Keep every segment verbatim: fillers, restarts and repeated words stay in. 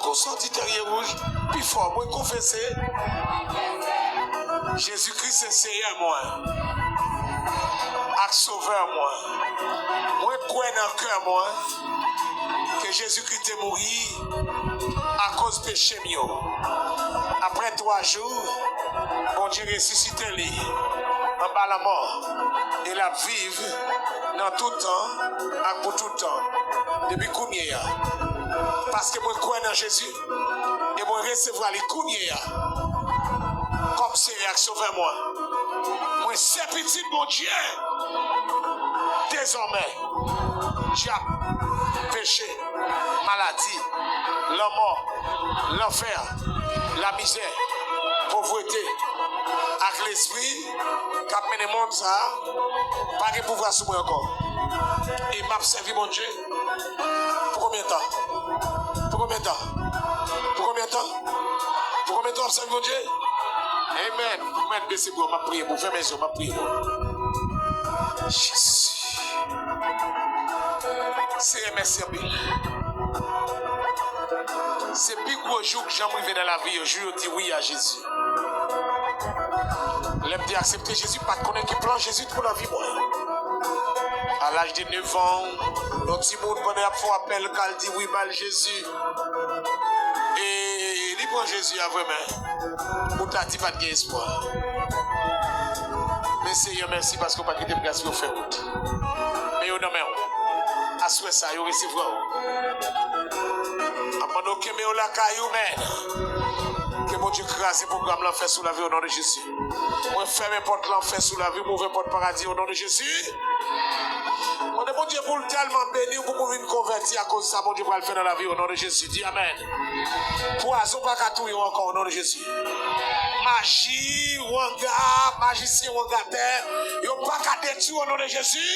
Ou sòti Terye Wouj, pi fò, mwen konfese Jezikri se Seyè mwen ak Sovè mwen. Mwen kwè nan kè mwen ke Jezikri te mouri akoz peche m yo. Apre twa jou, Bondye resisite li anba lanmò, e l ap viv nan tout tan ak pou tout tan, depi kounye a. Paske mwen kwè nan Jezi, e mwen resevwa li kounye a kòm Seyè ak Sovè mwen. Mwen se pitit Bondye dezòmè. Dyab, peche, maladi, lanmò, lanfè, lamizè, povrete, ak lespri k ap mennen mond sa a pa gen pouvwa sou mwen ankò. E m ap sèvi Bondye. Pou konbyen tan? Pou konbyen tan? Pou konbyen tan? Pou konbyen tan w ap sèvi Bondye? Amen. Ou mèt bese bra w, m ap priye pou w. Fèmen zye w, m ap priye pou w. Jezi. Seyè, mèsi anpil. Se pi gwo jou k janm rive nan lavi yo, jou yo di wi a Jezi. Lè m te aksepte Jezi, m pa t konnen ki plan Jezi t pou lavi mwen. A laj de nevan, yon timoun pandan y ap fè yon apèl, k al di wi ba l Jezi. E li pran Jezi a vrèman. Ou ta di pa t gen espwa. Men Seyè, mèsi paske w pa kite m gaspiye, w fè wout. Men yo nan men w. Aswè sa, yo resevwa w. M ap mande w kenbe yo lakay ou, men. Ke Bondye kraze pwogram lan fè sou lavi w, o non de Jezi. Mwen fèmen pòt lanfè sou lavi w, m ouvè pòt paradi, o non de Jezi. Mande Bondye pou l tèlman beni w, pou w vin konvèti akoz sa Bondye pral fè nan lavi w, o non de Jezi. Di amèn. Pwazon pa ka touye w ankò, o non de Jezi. Maji, wanga, majisyen, wangatè, yo pa ka detwi w, o non de Jezi.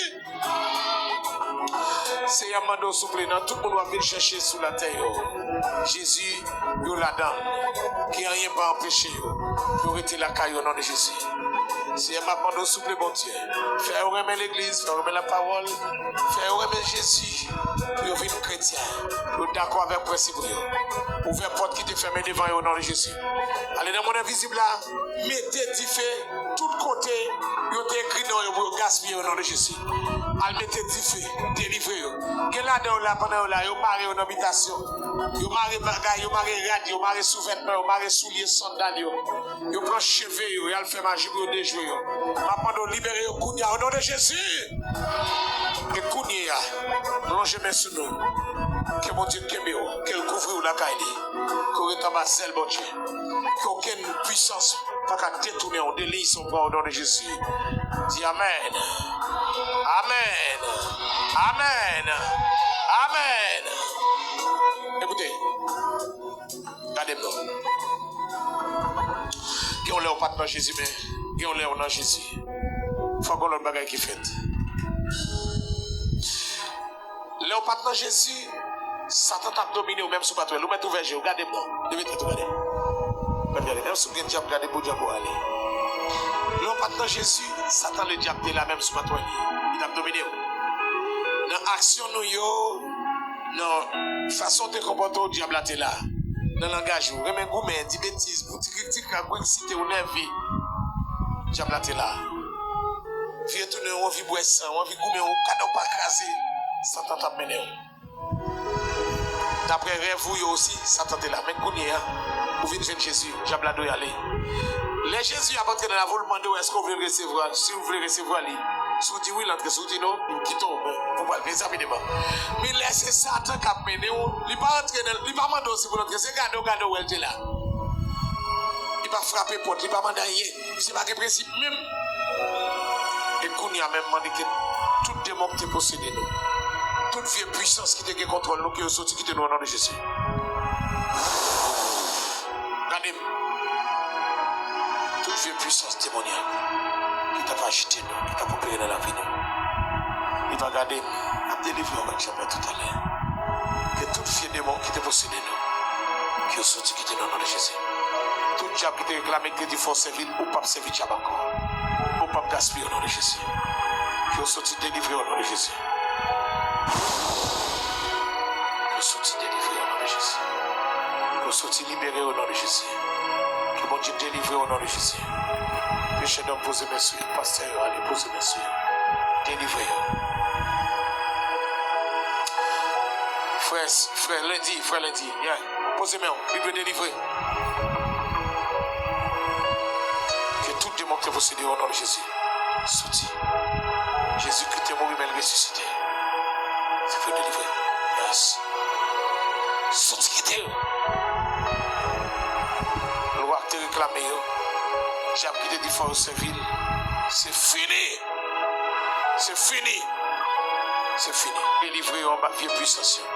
Seyè, m mande w souple, nan tout moun w ap vin chèche sou latè yo, Jezi, yo ladan. Ke anyen pa anpeche yo pou yo rete lakay yo, o non de Jezi. Seyè, m ap mande w souple, Bondye, fè yo renmen legliz, fè yo renmen lapawòl, fè yo renmen Jezi, pou yo vin kretyen, pou yo dakò avèk prensip ou yo. Ouvè pòt ki te fèmen devan yo, o non de Jezi. Ale nan mond envizib la, mete dife tout kote yo te ekri non yo pou yo gaspiye, o non de Jezi. Al mete dife, delivre yo. Gen ladan yo la, pandan yo la, yo mare yo nan bitasyon. Yo mare bagay, yo mare rad, yo mare souvètman, yo mare soulye, sandal yo. Yo pran cheve yo, y al fè maji pou yo dejwe yo. M ap mande w libere yo kounye a, o non de Jezi. E kounye a, lonje men sou nou. Ke Bondye kenbe w, ke l kouvri w lakay li. Ke w ret anba zèl Bondye. Ke okenn pwisans pa ka detounen w de liy sa w pran, o non de Jezi. Di amèn. Amèn. Amèn. Amèn. Ekoute, gade m non. Gen yon lè w pa t nan Jezi, men gen yon lè w nan Jezi. Fòk yon lòt bagay ki fèt. Lè w pa t nan Jezi, Satan t ap domine w menm si w pa t wè l. Ou mèt ouvè je w, gade m non. Leve tèt ou, gade. Mèt gade. Menm si w gen dyab, gade pou dyab ou ale. Lè w pa t nan Jezi, Satan ledyab te la menm si w pa t wè li. Li t ap domine w. Nan aksyon nou yo, nan fason w te konpòte w, dyab la te la. Nan langaj ou, renmen goumen, di betiz, pou ti krik ti krak, ou eksite, ou nève. Dyab la te la. Vye tounen, ou anvi bwè san, ou anvi goumen, ou gade w pa kraze. Satan t ap mennen w. Daprè rèv ou yo osi, Satan te la. Men kounye a, ou vin jwenn Jezi, dyab la dwe ale. Lè Jezi ap antre nan lavi w, l mande w èske w vle l resevwa. Si w vle resevwa li, si w di wi, l antre. Si w di non, li kite w. Men, ou pral egzamine m. Men lè se Satan k ap mennen w, li pa antre nan, li pa mande w si pou l antre. Se gade w, gade w, wè l te la. Li pa frape pòt, li pa mande anyen. Misye pa gen prensip menm. E kounye a menm, mande ke tout demon ki te posede nou, tout vye pwisans ki te gen kontwòl nou, ke yo soti kite nou, o non de Jezi. Gade m. Tout vye pwisans demonyak ki t ap ajite nou, ki t ap opere nan lavi nou, li pa gade m. Ap delivre w ak dyab la toutalè. Ke tout vye demon ki te posede nou, ke yo soti kite nou, o non de Jezi. Tout dyab ki te reklame, ki te di fò w sèvi l, ou p ap sèvi dyab ankò. Ou p ap gaspiye, o non de Jezi. Ke yo soti delivre w, o non de Jezi. Ke yo soti delivre w, o non de Jezi. Soti libere o non de Jezi. Ke Bondye delivre o non de Jezi. Pechè dòm poze men sou yo. Pastè yo ale poze men sou yo. Delivre yo. Frè, frè Lendi, frè Lendi. Yeah. Poze men w. Li dwe delivre. Ke tout demon ki te posede yo o non de Jezi. Soti. Jezi ki te mouri men l resisite. Se pou delivre. Yes. Soti kite yo. Lwa ki te reklame yo. Dyab ki te di fò yo sèvi l. Se fini. Se fini. Se fini. Delivre yo anba vye pwisans yo.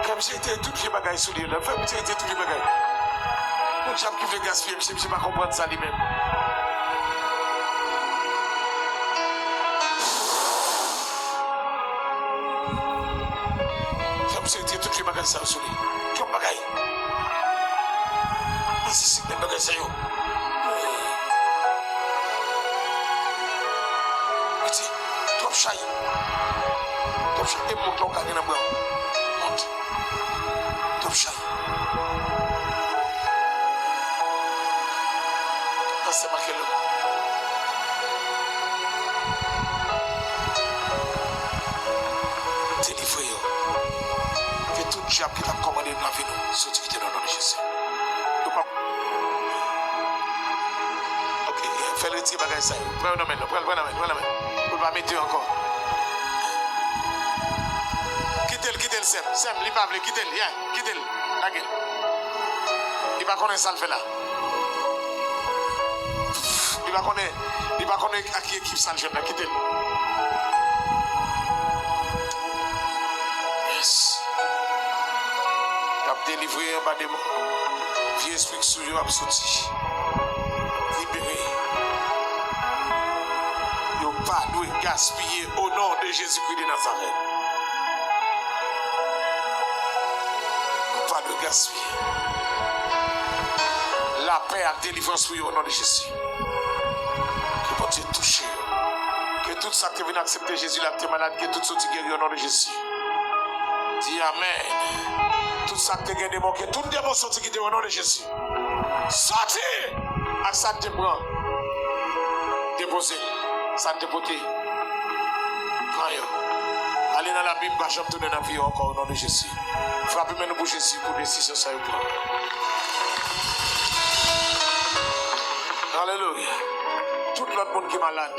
Frè, misye retire tout vye bagay sou li la. Frè, misye retire tout vye bagay. Yon dyab ki vle gaspiye misye, misye pa konprann sa li menm. Frè, misye retire tout vye bagay sa yo sou li. Twòp bagay. Misye si menm bagay sa yo. Piti, twòp chay. Twòp chay. E mont la w ka gen nan bra w. Mont. Twòp chay. Pastè Makello. Delivre yo. Ke tout dyab ki t ap kòmande lavi nou soti kite nou nan non de Jezi. Yo pa. Ok, fè l retire bagay sa yo. Pran yo nan men l, pran l, pran l nan men l, pran l nan men l. Pou l pa mete yo ankò. Kite l, kite l, sè m. Sè m, li pa vle, kite l, yeah, kite l. Lage l. Li pa konnen sa l fè la. Li pa konnen, li pa konnen ak ki ekip sa l jwenn la. Kite l. Yes. Y ap delivre anba demon. Vye espri k sou yo ap soti. Libere. Yo pa dwe gaspiye o non de Jezikri de Nazarèt. Yo pa dwe gaspiye. Lapè ak delivrans pou yo o non de Jezi. Ke Bondye touche yo. Ke tout sa k te vin aksepte Jezi la k te malad, ke tout soti geri o non de Jezi. Di amèn. Tout sa k te gen demon, ke tout demon soti kite o non de Jezi. Soti! Ak sa n te pran. Depoze l. Sa n te pote. Pran yo. Ale nan labim, pa janm tounen nan vi yo ankò, o non de Jezi. Frape men nou pou Jezi, pou desizyon sa yo pran. Alelouya. Tout lòt moun ki malad,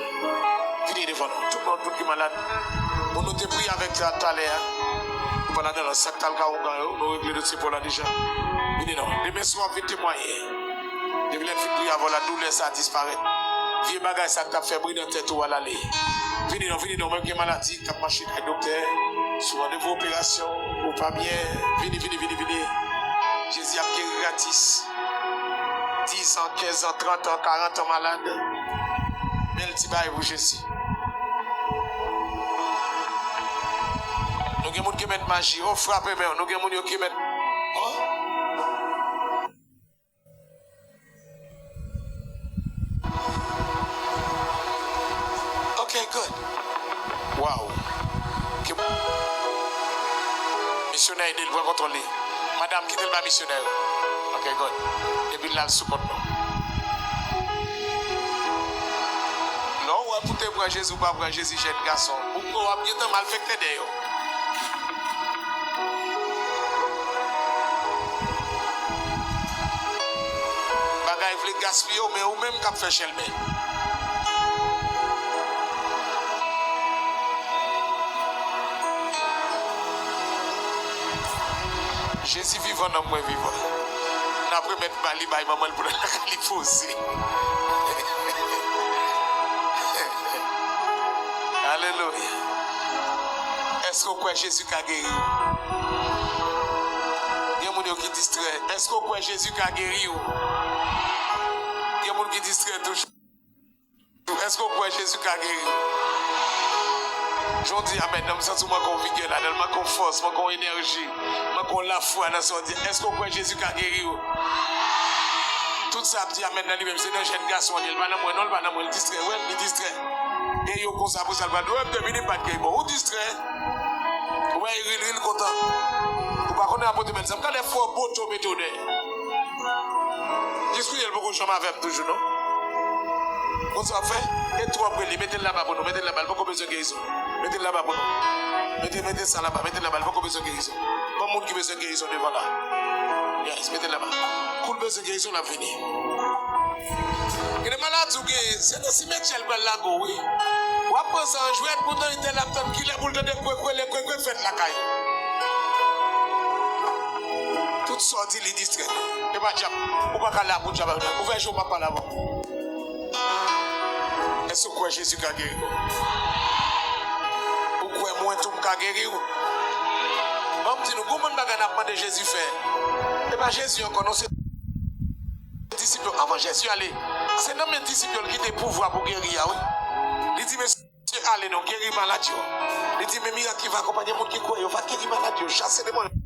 vini devan nou. Tout lòt moun ki malad, moun nou te priye avèk la talè a, nou pa ladan nan sa k t al ka ougan yo, nou regle dosye pa w la deja. Vini non. Demen swa w ap vin temwaye. Depi lè n fin priye avè w la, doulè sa a disparèt. Vye bagay sa a k t ap fè bri nan tèt ou al ale. Vini non, vini non, menm gen maladi k ap mache kay doktè, sou randevou operasyon, ou pa byen, vini, vini, vini, vini. Jezi ap geri gratis. Diz an, kenz an, trant an, karant an malad. Bèl ti bagay pou Jezi. Nou gen moun ki met maji, oh, frape men w. Nou gen moun yo ki met, oh. Ok, good. Wow. Ki misyonè ede l pran kontwòl li. Madanm, kite l bay misyonè yo. Ok, good. Epi l al sou kont nou. Lè w wè pou te pran Jezi, ou pa pran Jezi, jèn gason. Ou, ou ap gentan malfektè dèyè w. Bagay vle gaspiye w, men ou menm k ap fè chèlbè. Jezi vivan, nanm mwen vivan. N ap remèt ba li, bay manman l pou l al lakay li poze. Alelouya. Èske w kwè Jezi ka geri w? Gen moun yo ki distrè. Èske w kwè Jezi ka geri w? Gen moun ki distrè toujou. Èske w kwè Jezi ka geri w? Jan w di amèn nan, m santi w manke yon vigè ladan l, manke yon fòs, manke yon enèji, manke yon lafwa nan sa w di. Èske w kwè Jezi ka geri w? Tout sa ap di amèn nan li menm, se nan jèn gason an li ye, l pa nan mwen non, l pa nan mwen, l distrè, wè, li distrè. E yo konsa pou sa l pral di, wè, m te vini, m pa t gen bon, ou distrè. Ou Wè, ri l, ri l kontan. Ou pa konnen apot Emmanuel sa. M gade fò bote w mete w dèyè. Jis kounye a, l poko janm avè m toujou, non. Konn sa w ap fè? E tou w ap rele, mete l laba pou nou, mete l laba, l poko bezwen gerizon. Mete l laba pou nou. Mete, mete sa laba, mete l laba, l poko bezwen gerizon. Ban moun ki bezwen gerizon devan la. Yes, mete l laba. Kou l bezwen gerizon, l ap vini. Gen de maladi w genyen, se nan simetyè l pral lage w, wi. W ap pran sa an jwèt, pou nan entèl ap tann kilè pou l tande kwekwe, lè kwekwe fèt lakay. Tout sa w di, li distrè. E pa dyab. Ou pa ka la pou dyab. Ouvè je w, m ap pale avè w. Èske w kwè Jezi ka geri w? Ou kwè mwen tou m ka geri w? Ban m di nou, gon bann bagay n ap mande Jezi fè. E pa Jezi ankò, non, se disip yo. Anvan Jezi ale, se nan men disip yo l kite pouvwa pou geri a, wi. Li di, "Mesye, ale non, geri malad yo." Li di, "Men mirak ki va akonpanye moun ki kwè yo, va geri malad yo, chase demon yo."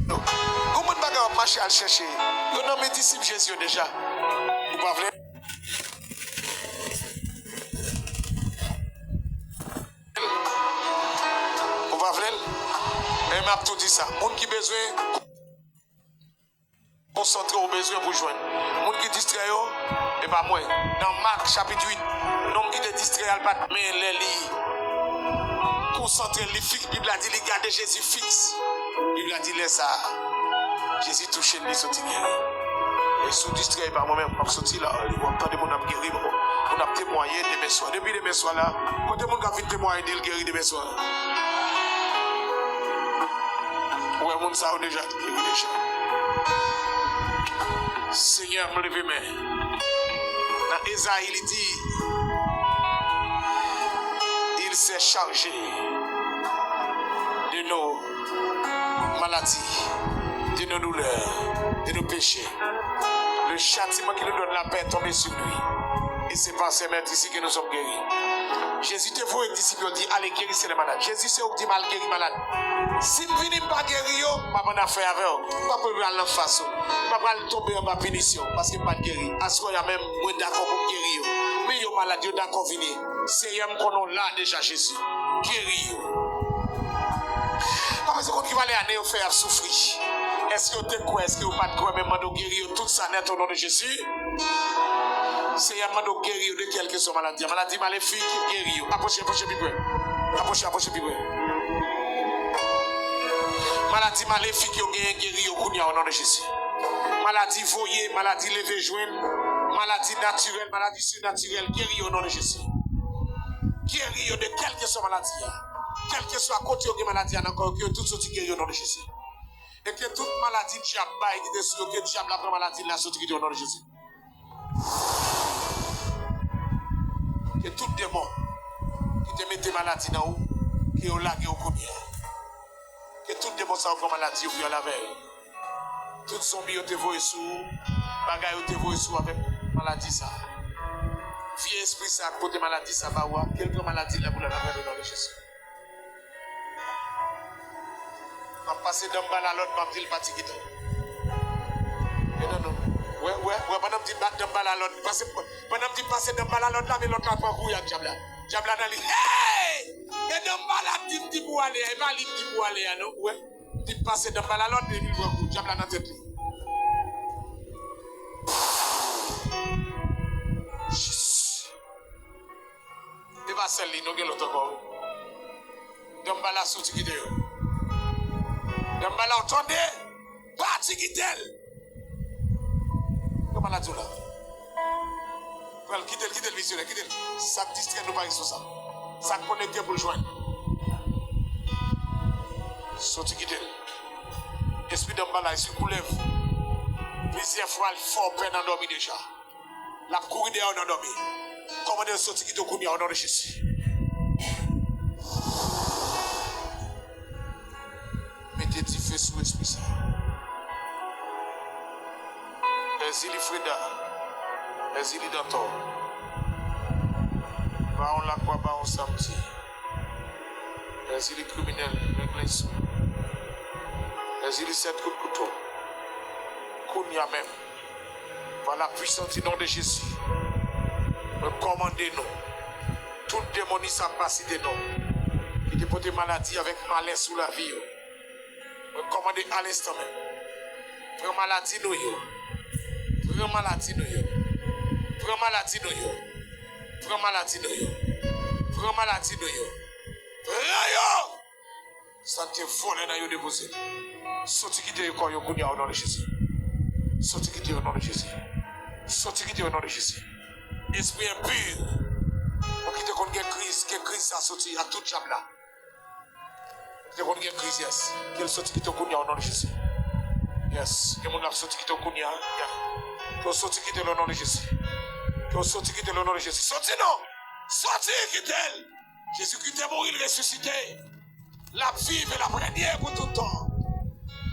Gon bann bagay w ap mache al chèche, yo nan men disip Jezi yo deja. Ou pa vle? Ou pa vle l? E m ap tou di sa. Moun ki bezwen konsantre, ou bezwen pou jwenn. Moun ki distrè yo, e pa mwen. Nan Mak chapit uit, nonm ki te distrè a, l pa t men lè li konsantre, li fiks. Bib la di li gade Jezi fiks. Bib la di lè sa a, Jezi touche l, li soti geri. E si w distrè, e pa mwen menm, m ap soti la, w ap tande moun ap geri, moun ap temwaye demen swa. Depi demen swa la, kote moun k ap vin temwaye di l geri demen swa? Ou wè moun sa yo deja geri deja. Senyè, m leve men. Nan Ezayi, li di, il s'est chargé de nos maladies, de nos douleurs, de nos péchés. Le châtiment qui nous donne la paix est tombé sur lui. Et c'est par ses meurtrissures que nous sommes guéris. Jezi te voye disip yo di, "Ale, guérissez les malades." Jezi se ou k di m al geri malad. Si m vini, m pa geri yo, m ap annafè avè w. M pa pral al nan fas ou. M pa pral tonbe anba pinisyon, paske m pa t geri. Aswè a menm, mwen dakò pou m geri yo. Men yo malad, yo dakò vini. Seyè, m konnen w la deja, Jezi. Geri yo. Pa bezwen konn ki valè ane yo fè y ap soufri. Èske yo te kwè, èske yo pa t kwè, men m mande w geri yo tout sa nèt, o non de Jezi. Seyè, m mande w geri yo de kèlkeswa maladi a. Maladi malefik, geri yo. Apwoche, apwoche pi pre. Apwoche, apwoche pi pre. Maladi malefik yo genyen, geri yo kounye a, o non de Jezi. Maladi voye, maladi leve jwenn, maladi natirèl, maladi sinatirèl, geri yo, o non de Jezi. Geri yo de kèlkeswa maladi a. Kèlkeswa kote yo gen maladi a nan kò yo, ke yo tout soti geri, o non de Jezi. E ke tout maladi dyab bay ki te sou yo, ke dyab la pran maladi la soti kite yo, o non de Jezi. Ke tout demon ki te mete maladi nan ou, ke yo lage w kounye a. Ke tout demon sa yo pran maladi yo pou y al avè yo. Tout zonbi yo te voye sou ou, bagay yo te voye sou ou avèk maladi sa. Vye espri sa k pote maladi sa ba ou a, ke l pran maladi la pou l al avè l, o non de Jezi. M ap pase dan m ba l a lòd, m ap di l pa ti kite w. E non, non. Wè, wè, wè, pandan m di ba, dan m ba l a lòd, pase, pandan m di pase dan m ba l a lòd la, men lòt la pran kouri ak dyab la. Dyab la nan li. Hey! E dan m ba l ap di m di pou ale a, e pa li m di pou ale a, non. Wè, m di pase dan m ba l a lòd, epi l pran kouri. Dyab la nan tèt li. Jis. E pa sèl li, non, gen lòt ankò, wi. Dan m ba l a soti kite yo. Dan m ba l a, w tande? Pati kite l. Kòman la di w la? Pral kite l, kite l, misyonè, kite l. Sa k distrè nou pa responsab. Sa k konekte pou l jwenn. Soti kite l. Espri dan m ba l a, espri koulèv. Plizyè fwa l fè w pè nan dòmi deja. L ap kouri dèyè w nan dòmi. Kòmande l soti kite w kounye a, o non de Jezi. Mete dife sou espri sa. Èzili Freda. Èzili Dantò. Bawon Lakwa, Bawon Samdi. Èzili kriminèl, nèg lensou. Èzili sèt kout kouto. Kounye a menm. Par la puissance du nom de Jésus, mwen kòmande nou Tout demon sa m pa site non, ki te pote maladi avèk malè sou lavi yo, mwen kòmande alenstan menm, pran maladi nou yo. Pran maladi nou yo. Pran maladi nou yo. Pran maladi nou yo. Pran maladi nou yo. Pran yo! Sa te vòlè nan yo depoze l. Soti kite kò yo kounye a, o non de Jezi. Soti kite yo, o non de Jezi. Soti kite yo, o non de Jezi. Espri enpi, ou ki te konn gen kriz, ke kriz sa soti ak tout dyab la. Ou ki te konn gen kriz, yes. Ke l soti kite w kounye a, o non de Jezi. Yes. Gen moun k ap soti kite w kounye a. Yeah. Ke w soti kite l, o non de Jezi. Ke w soti kite l, o non de Jezi. Soti non! Soti kite l! Jezikri te mouri, l resisite. L ap viv e l ap renye pou tout tan.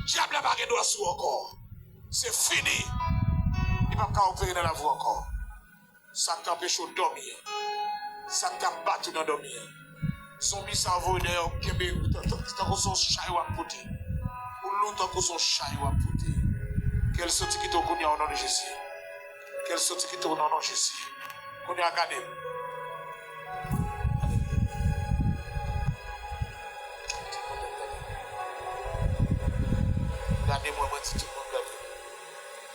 Dyab la pa gen dwa sou ou ankò. Se fini. Li p ap ka opere nan lavi w ankò. Sa k te anpeche w dòmi an, sa k t ap bat ou nan dòmi an, zonbi sa yo voye dèyè w, kenbe ou tan- tan- tankou se yon chay w ap pote. Ou lou tankou se yon chay w ap pote. Ke l soti kite w kounye a, o non de Jezi. Ke l soti kite w nan non Jezi. Kounye a, gade m. Gade mwen, mwen di tout moun gade m.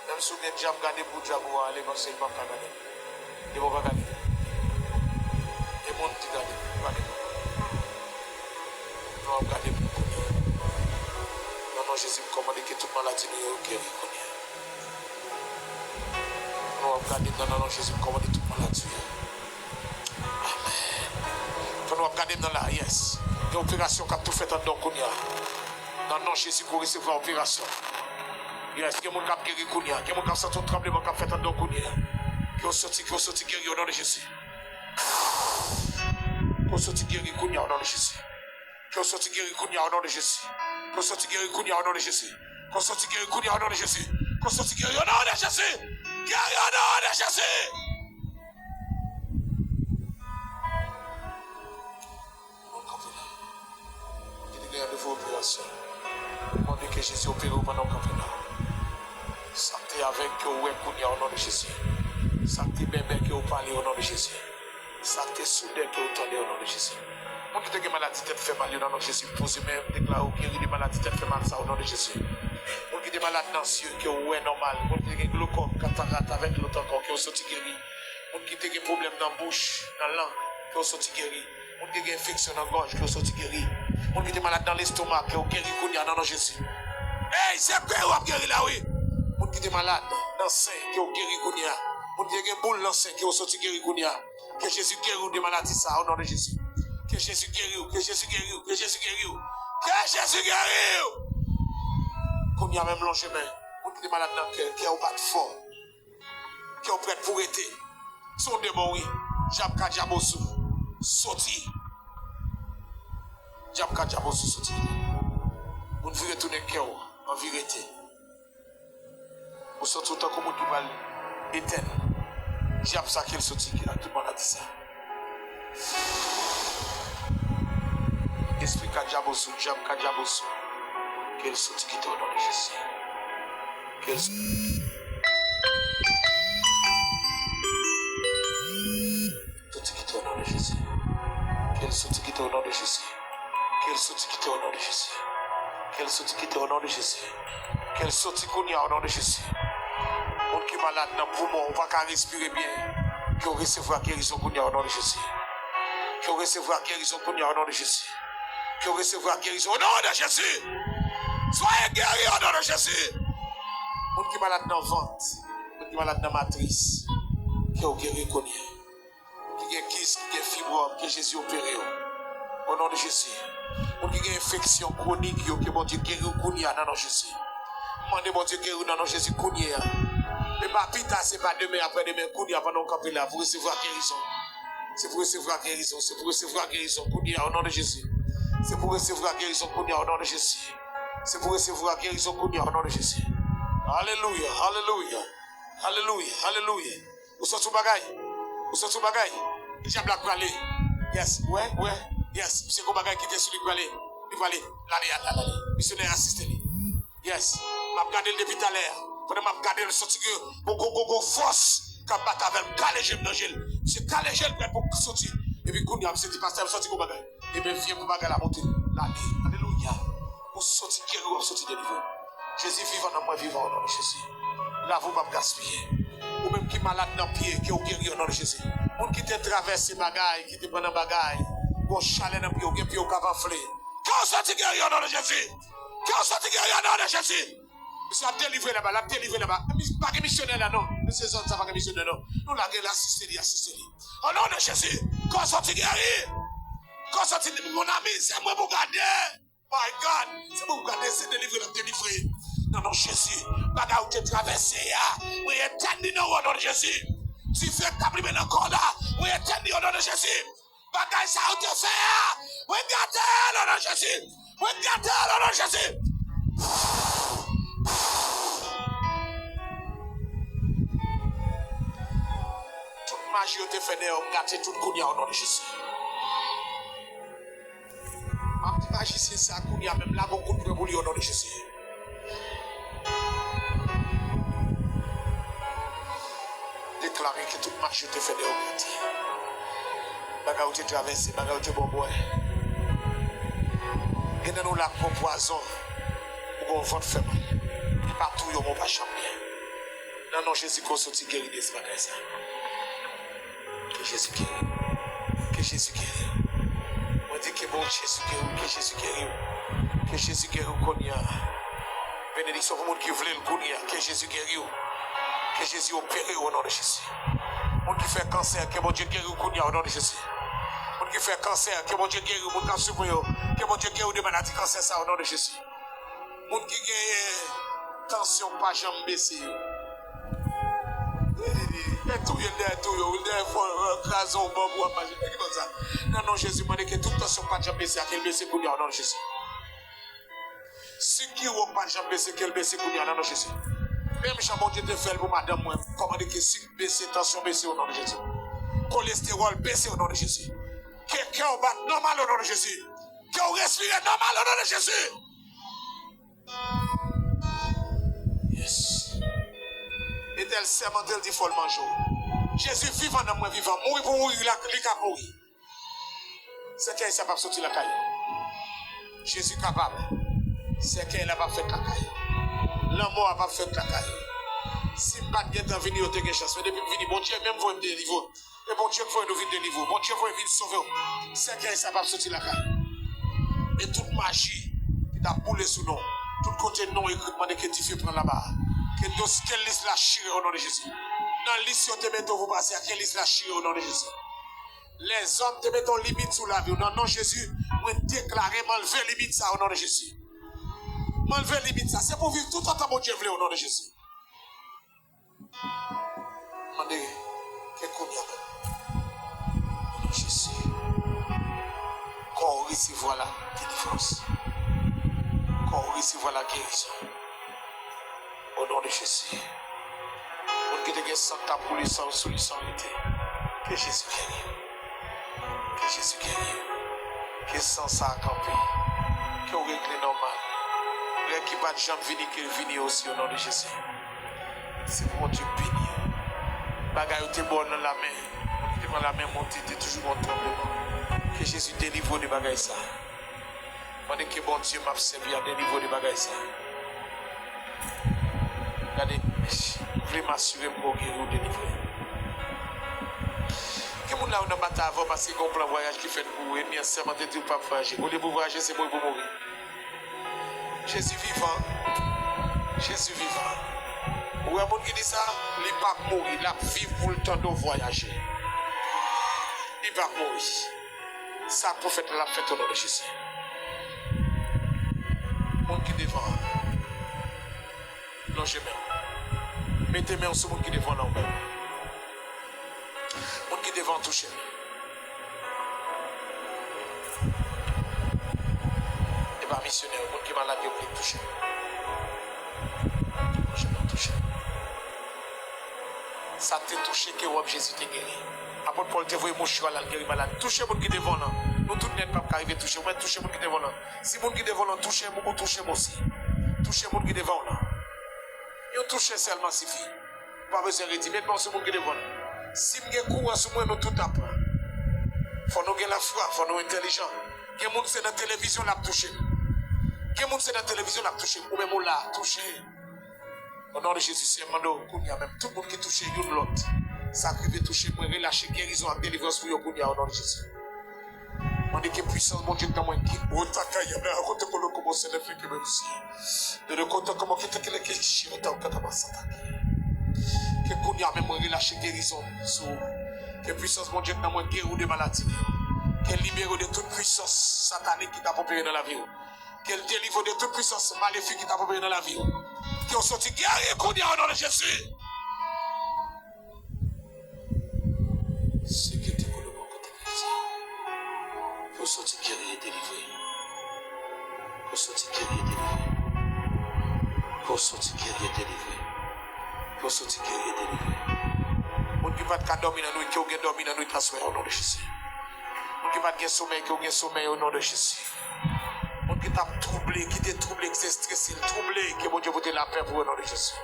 Menm si w gen dyab, gade pou dyab ou a ale, paske l p ap ka gade m. Li p ap ka gade m. E moun ki gade m, gade m. Non, w ap gade m kounye a. Nan non Jezi, m kòmande ke tout maladi nou yo geri kounye a. Pandan w ap gade m nan, nan non Jezi, m kòmande tout maladi yo. Amen. Pandan w ap gade m nan la, yes. Gen operasyon k ap tou fèt anndan w kounye a. Nan non Jezi, ke w resevwa operasyon. Yes, gen moun k ap geri kounye a. Gen moun k ap santi yon tranbleman k ap fèt anndan w kounye a. Ke w soti, ke w soti geri, o non de Jezi. Ke w soti geri kounye a, o non de Jezi. Ke w soti geri kounye a, o non de Jezi. Ke w soti geri kounye a, o non de Jezi. Ke w soti geri kounye a, o non de Jezi. Ke w soti geri, o non de Jezi. Geri, o non de Jezi. Moun kanpe la. Moun ki te gen randevou operasyon. Mande ke Jezi opere w pandan w kanpe la. Sa k te avèg ke w wè kounye a, o non de Jezi. Sa k te bèbè ke w pale, o non de Jezi. Sa k te soudè ke w tande, o non de Jezi. Moun ki te gen maladi tèt fè mal yo, nan non Jezi, poze men, deklare w geri de maladi tèt fè mal sa, o non de Jezi. Moun ki te malad nan zye ke w wè nòmal, moun ki te gen glokòm, katarat avèk lòt ankò, ke w soti geri. Moun ki te gen pwoblèm nan bouch, nan lang, ke w soti geri. Moun ki gen enfeksyon nan gòj, ke w soti geri. Moun ki te malad nan lestoma, ke w geri kounye a nan non Jezi. Ey, se geri w ap geri la, wi. Moun ki te malad nan sen, ke w geri kounye a. Moun ki te gen boul nan sen, ke w soti geri kounye a. Ke Jezi geri w de maladi sa, o non de Jezi. Ke Jezi geri w, ke Jezi geri w, ke Jezi geri w. Ke Jezi geri w! Kounye a menm lonje men. Moun ki te malad nan kè, kè w bat fò. Kè w prèt pou rete. Se yon demon, wi. Dyab ka djabosou. Soti. Dyab ka djabosou, soti. Moun vire tounen kè w, anvi rete. Ou santi w tankou moun ki pral etèn. Dyab sa, ke l soti, ke l ak tout maladi sa. Espri ka djabosou, dyab ka djabosou. Ke l soti kite w, o non de Jezi. Ke l soti kite w, o non de Jezi. Ke l soti kite w, o non de Jezi. Ke l soti kite w, o non de Jezi. Ke l soti kite w, o non de Jezi. Ke l soti kounye a, o non de Jezi. Moun ki malad nan poumon, ou pa ka respire byen. Ke w resevwa gerizon kounye a, o non de Jezi. Ke w resevwa gerizon kounye a, o non de Jezi. Ke w resevwa gerizon, o non de Jezi. Soyez guéri, o non de Jezi. Moun ki malad nan vant, moun ki malad nan matris, ke w geri kounye a. Ki gen kis, ki gen fibwòm, ke Jezi opere yo. O non de Jezi. Moun ki gen enfeksyon kwonik yo, ke Bondye geri w kounye a nan non Jezi. M mande Bondye geri w nan non Jezi kounye a. E pa pita, se pa demen, aprè demen, kounye a, pandan w kanpe la, pou resevwa gerizon. Se pou resevwa gerizon, se pou resevwa gerizon kounye a, o non de Jezi. Se pou resevwa gerizon kounye a, o non de Jezi. Se pou resevwa gerizon kounye a, o non de Jezi. Alelouya, alelouya, alelouya, alelouya. Ou santi yon bagay? Ou santi yon bagay? Dyab la k prale. Yes, wè, wè. Yes, misye gon bagay ki te sou li k prale. Li prale. L ale, al, al, ale. Misyonè a asiste li. Yes. M ap gade l depi talè a. Pandan m ap gade l, santi ke gon, gon, gon, gon fòs k ap bat avè l. Kale je m nan je l. Misye kale je l prèt pou soti. Epi kounye a, misye di, pastè, m sòti gon bagay. Ebyen, vye pou bagay la monte. Lage. Alelouya. Ou sòti geri, w ap sòti delivre. Jezi vivan nan mwen, vivan o non de Jezi. Lavi w p ap gaspiye. Ou menm ki malad nan pye, ke w geri o non de Jezi. Moun ki te travèse bagay, ki te pran nan bagay, gon chalè nan pye w, gen pye w k ap anfle. Ke w sòti geri o non de Jezi. Ke w sòti geri o non de Jezi. Misye ap delivre laba, l ap delivre laba. Mis-, pa gen misyonè la non. Mesye zòn sa pa gen misyonè non. Nou lage l, asiste li, asiste li. O non de Jezi, ke w sòti geri. Ke w sòti, mon ami, se mwen pou gade. My God, se mwen pou gade, se delivre l ap delivre. Nan non Jezi, bagay ou te travèse a, mwen etèn li nan o non de Jezi. Dife k t ap limen nan kò w la, mwen etèn li o non de Jezi. Bagay sa ou te fè a, mwen gate l o non de Jezi. Mwen gate l o non de Jezi. Tout maji yo te fè dèyè w, m gate tout kounye a o non de Jezi. M ap di majisyen sa kounye a menm, lage yon kout pwen pou li o non de Jezi. Deklare ke tout maji yo te fè dèyè w gate. Bagay ou te travèse, bagay ou te bwè bwè. Gen nan nou la k pran pwazon, ou gen yon vant fè mal. Li pa touye w, men w pa janm byen. Nan non Jezi, ke w sòti geri de bagay sa. Ke Jezi geri w. Ke Jezi geri w. Mwen di ke bon Jezi geri w, ke Jezi geri w. Ke Jezi geri w kounye a. Benediksyon pou moun ki vle l kounye a. Ke Jezi geri w. Ke Jezi opere w o non de Jezi. Moun ki fè kansè, ke Bondye geri w kounye a o non de Jezi. Moun ki fè kansè, ke Bondye geri w. Moun k ap soufri yo, ke Bondye geri w de maladi kansè sa o non de Jezi. Moun ki genyen tansyon k pa janm bese yo. E touye l dèyè touye w, dèyè fò kraze w bò pou w ap mache. Ki bon sa? Nan non Jezi, mande ke tout tansyon k pa t janm bese a, ke l bese kounye a, nan non Jezi. Sik ki wo k pa t janm bese, ke l bese kounye a, nan non Jezi. Menm jan Bondye te fè l pou madanm mwen, kòmande ke sik bese, tansyon bese, o non de Jezi. Kolestewòl bese, o non de Jezi. Ke kè w bat nòmal, o non de Jezi. Ke w respire nòmal, o non de Jezi. Yes. Letènèl sèmante, l di fò l manje w. Jezi vivan nan mwen vivan. Mouri pou mouri, la, li ka mouri. Sèkèy sa p ap soti lakay ou. Jezi kapab. Sèkèy la p ap fèt lakay ou. Lanmò a p ap fèt lakay ou. Si m pa t gentan vini, yo te gen chans. Men depi m vini, Bondye menm voye m delivre w. E Bondye k voye nou vin delivre w. Bondye voye vin sove w. Sèkèy sa p ap soti lakay ou. E tout maji ki t ap boule sou non, tout kote non ekri, mande ke dife pran laba a. Ke dos-, ke lis la chire o non de Jezi. Nan lis yo te mete w pou pase a, ke lis la chire o non de Jezi. Lèzòm te mete yon limit sou lavi w. Nan non Jezi, mwen deklare m anlve limit sa o non de Jezi. M anlve limit sa. Se pou w viv toutotan Bondye vle o non de Jezi. Mande ke kounye a menm. O non Jezi. Kò w resevwa la delivrans. Kò w resevwa la gerizon. O non de Jezi. Moun ki te gen san k t ap koule san sou li san rete. Ke Jezi geri w. Ke Jezi geri w. Ke san sa a kanpe. Ke w regle nòmal. Règ ki pa t janm vini, ke l vini osi, o non de Jezi. Se pou Bondye beni w. Bagay yo te ba w nan lamen, moun ki te pran lamen monte, te toujou gon tranbleman. Ke Jezi delivre w de bagay sa. Mande ke Bondye m ap sèvi a delivre w de bagay sa. Gade, m vle m asire m ke w geri, w delivre. Gen moun la yo nan batay avè w paske gen yon plan vwayaj ki fèt pou ou. Ènmi an sèmante di w p ap vwayaje. Olye pou w vwayaje, se mouri pou w mouri. Jezi vivan. Jezi vivan. Ou wè moun ki di sa, li p ap mouri, l ap viv pou l tande w vwayaje. Li p ap mouri. Sa k pou fèt la, l ap fèt o non de Jezi. Moun ki devan an, lonje men w. Mete men w sou moun ki devan w la, ou menm. Moun ki devan w, touche l. E pa misyonè yo, moun ki malad yo, vle touche l. Lonje men w, touche l. Sa k te touche ke wòb Jezi te geri. Apot Pòl te voye mouchwa l al geri malad. Touche moun ki devan w lan. Nou tout nèt p ap ka rive touche. Ou mèt touche moun ki devan w lan. Si moun ki devan w lan touche m, ou touche m osi. Touche moun ki devan w lan. Yon touche sèlman sifi. Ou pa bezwen redi. Met men w sou moun ki devan w lan. Si m gen kouran sou mwen, nou tout ap pran. Fò nou gen lafwa, fò nou entèlijan. Gen moun se nan televizyon l ap touche m. Gen moun se nan televizyon l ap touche m. Ou menm ou la, touche. O non de Jezi, Senyè, m mande w kounye a menm, tout moun ki touche youn lòt, sa k rive touche mwen, relache gerizon ak delivrans pou yo kounye a, o non de Jezi. Mande ke pwisans Bondye k nan mwen, ki otakaya nan kote kolo kobo se defen ke menm si. De le kote komo ki te kele ke chi otan kata masata. Ke kounye a menm mwen relache gerizon sou. Ke pwisans Bondye k nan mwen geri w de maladi. Ke libere w de tout pwisans satanik ki t ap opere nan lavi w. Ke l delivre w de tout pwisans malefik ki t ap opere nan lavi w. Ke w soti geri kounye a, o non de Jezi. Sekete kolobo kote Jezi. Ke w soti geri e delivre. Ke w soti geri e delivre. Ke w soti geri e delivre. Ke w soti geri e delivre. Moun ki pa t ka dòmi nan nwit, ke w gen dòmi nan nwit aswè, o non de Jezi. Moun ki pa t gen somèy, ke w gen somèy, o non de Jezi. Moun ki t ap twouble, ki te twouble, ki te estrese, l twouble, ke Bondye pote lapè pou yo, o non de Jezi.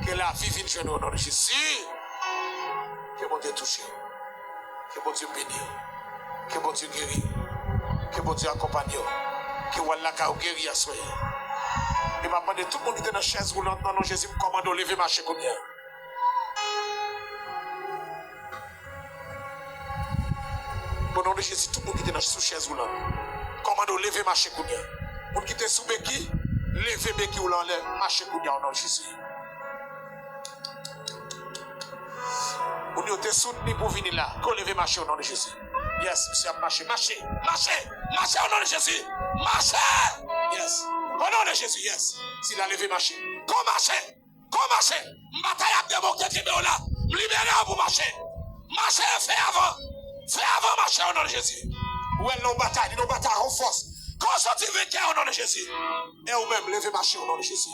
Ke lavi vin jwenn ou, o non de Jezi. Ke Bondye touche w. Ke Bondye beni w. Ke Bondye geri w. Ke Bondye akonpanye w. Ke w al lakay ou geri aswè. E m ap mande tout moun ki te nan chèz woulant, nan non Jezi, m kòmande w leve mache kounye a. O non de Jezi, tout moun ki te nan sou chèz woulant, kòmande w leve mache kounye a. Moun ki te sou beki, leve beki w la anlè, mache kounye a, o non de Jezi. Moun yo te soutni pou vini la, ke w leve mache, o non de Jezi. Yes, misye ap mache, mache, mache, mache, o non de Jezi. Mache! Yes, o non de Jezi, yes. Sila leve mache. Ke w mache! Ke w mache! M batay ap debouke, kenbe w la. M libere w pou mache. Mache, fè avan. Fè avan, mache, o non de Jezi. Ou wè l nan yon batay, li nan yon batay, yon fòs. Ke w soti venkè, o non de Jezi. E ou menm, leve mache, o non de Jezi.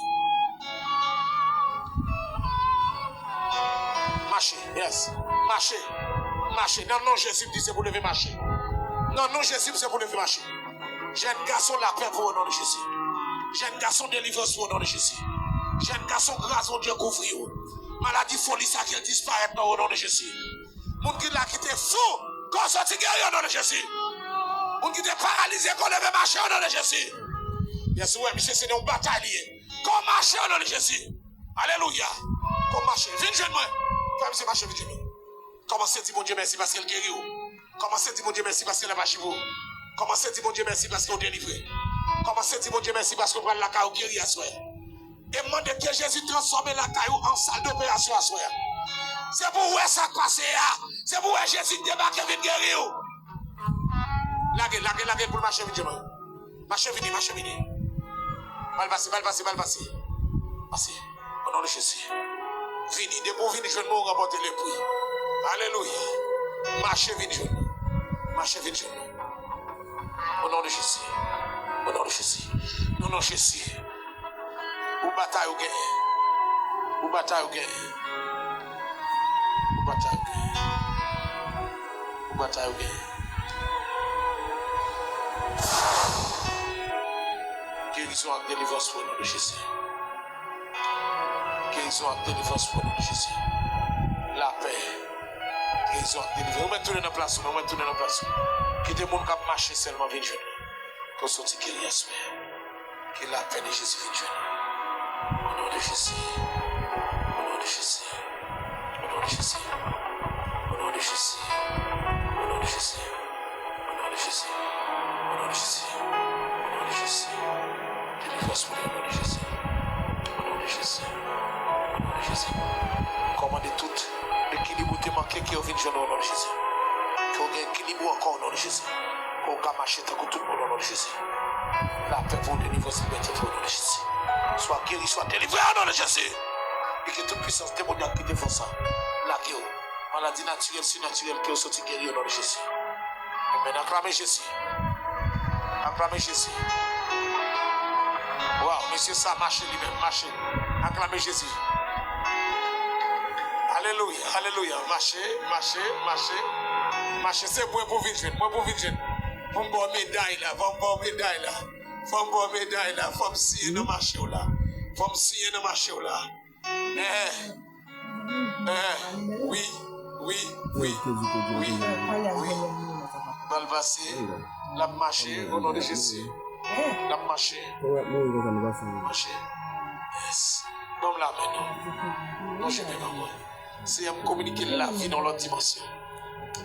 Mache, yes. Mache. Mache. Nan non Jezi, m di se pou leve mache. Nan non Jezi, m se pou leve mache. Jèn gason, lapè pou ou, o non de Jezi. Jèn gason, delivrans pou ou, o non de Jezi. Jèn gason, gras Bondye kouvri ou. Maladi, foli, sa ke l disparèt nan ou, o non de Jezi. Moun ki la ki te fou, ke w soti geri, o non de Jezi. Moun ki te paralize, ke w leve mache, o non de Jezi. Yes, ou wè, misye, se nan yon batay li ye. Ke w mache, o non de Jezi. Alelouya. Ke w mache. Vin jwenn mwen. Fè misye mache, vin jwenn mwen. Kòmanse di Bondye mèsi paske l geri w. Kòmanse di Bondye mèsi paske l ap aji pou ou. Kòmanse di Bondye mèsi paske w delivre. Kòmanse di Bondye mèsi paske w pral lakay ou geri aswè. E mande ke Jezi transfòme lakay ou an sal doperasyon aswè. Se pou w wè sa k pase a. Se pou w wè Jezi debake vin geri w. Lage, lage, lage pou l mache vin jwenn mwen. Mache vini, mache vini. Ba l pase, ba l pase, ba l pase. Pase. O non de Jezi. Vini, depi w vin jwenn mwen, ou ranpòte lepri. Alelouya. Mache vin jwenn mwen. Mache vin jwenn mwen. O non de Jezi. O non de Jezi. Non, non, Jezi. Ou batay ou genyen. Ou batay ou genyen. Ou batay ou genyen. Ou batay ou genyen. Gerizon ak delivrans pou non de Jezi. Gerizon ak delivrans pou non de Jezi. Lapè. Gerizon ak delivrans. Ou mèt tounen nan plas ou, ou mèt tounen nan plas ou. Kite moun k ap mache sèlman vin jwenn ou. Ke w soti geri aswè. Ke lapè de Jezi vin jwenn ou. O non de Jezi. O non de Jezi. O non de Jezi. O non de Jezi. O non de Jezi. O non de Jezi. O non de Jezi. O non de Jezi. Delivrans pou li, o non de Jezi. O non de Jezi. O non de Jezi. Kòmande tout ekilib ou te manke, ke yo vin jwenn ou, o non de Jezi. Ke w gen ekilib ou ankò, o non de Jezi. Ke w ka mache tankou tout moun, o non de Jezi. Lapè pou w, delivrans, libète pou w, o non de Jezi. Swa geri, swa delivre, o non de Jezi. E ke tout pwisans demonyak ki te fè sa lage w. Maladi natirèl, sinatirèl, ke w soti geri, o non de Jezi. Amèn. Aklame Jezi. Aklame Jezi. Waw, mesye sa mache li menm, mache. Aklame Jezi. Alelouya, alelouya. Mache, mache, mache. Mache, se mwen pou vin jwenn, mwen pou vin jwenn. Pou m ba w meday la, fò m ba w meday la. Fò m ba w meday la, fò m siyen nan mache w la. Fò m siyen nan mache w la. Eh, eh, wi, wi, wi, wi, wi. Pral pase, l ap mache, o non de Jezi. L ap mache. Mache. Yes. Ban m lamen nou. Non, Senyè, ban mwen. Senyè, m kominike lavi nan lòt dimansyon.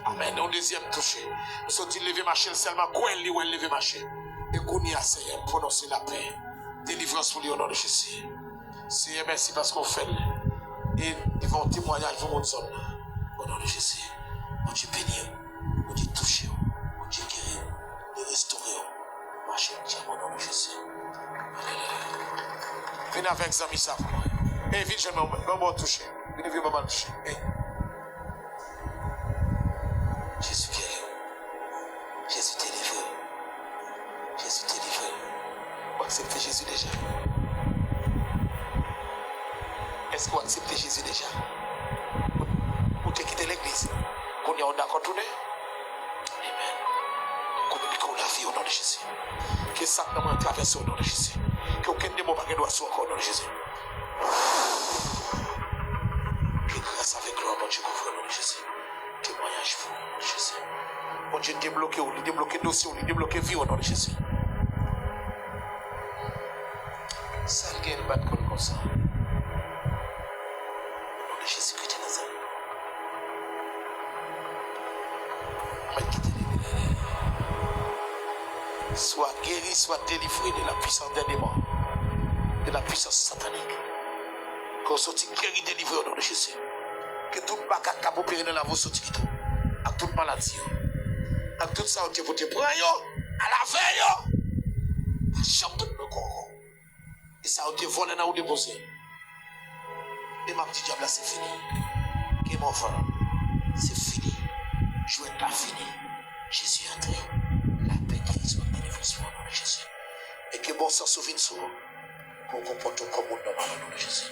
Amèn. Yon dezyèm touche. M soti leve mache l sèlman, kwè l, li wè l leve mache. E kounye a, Senyè, m pwononse lapè, delivrans pou li, o non de Jezi. Senyè, mèsi paske w fè l. E li va yon temwayaj pou moun zòn nan. O non de Jezi. Bondye beni w. Bondye touche w. Bondye geri w. Li restore w. Mache dyanm o non de Jezi. Alelouya. Vin avèk zanmi sa pou mwen. E vin jwenn mwen, mwen, mwen touche. Vin vin mwen touche. Ey. Jezi geri w. Jezi delivre w. Jezi delivre w. Ou aksepte Jezi deja? Èske w aksepte Jezi deja? Ou, ou te kite legliz. Kounye a ou dakò tounen? Amen. Kominike w lavi o non de Jezi. Ke sa k nan mwen travèse o non de Jezi. Ke okenn demon pa gen dwa sou ankò o non de Jezi. Ke gras avèk glwa Bondye kouvri w o non de Jezi. Temwayaj pou w o non de Jezi. Bondye debloke w, li debloke dosye w, li debloke vi w o non de Jezi. Sa l gen, l pa t konn konsa. O non de Jezi Kris de Nazarèt. Mèt kite li. Swa geri, swa delivre de la puissance des démons, de la puissance satanique. Ke w soti geri, delivre o non de Jezi. Ke tout makak k ap opere nan lavi w soti kite w. Ak tout maladi yo. Ak tout sa yo te pote pran yo. Al avè yo. Pa janm tounen nan kò w. E sa yo te vòlè nan ou depoze. E m ap di dyab la se fini. Game over. Se fini. Jwèt la fini. Jezi antre. Lapè, gerizon ak delivrans pou w o non de Jezi. E ke bon sans ou vin sou ou. Pou w konpòte w kòm moun nòmal o non de Jezi.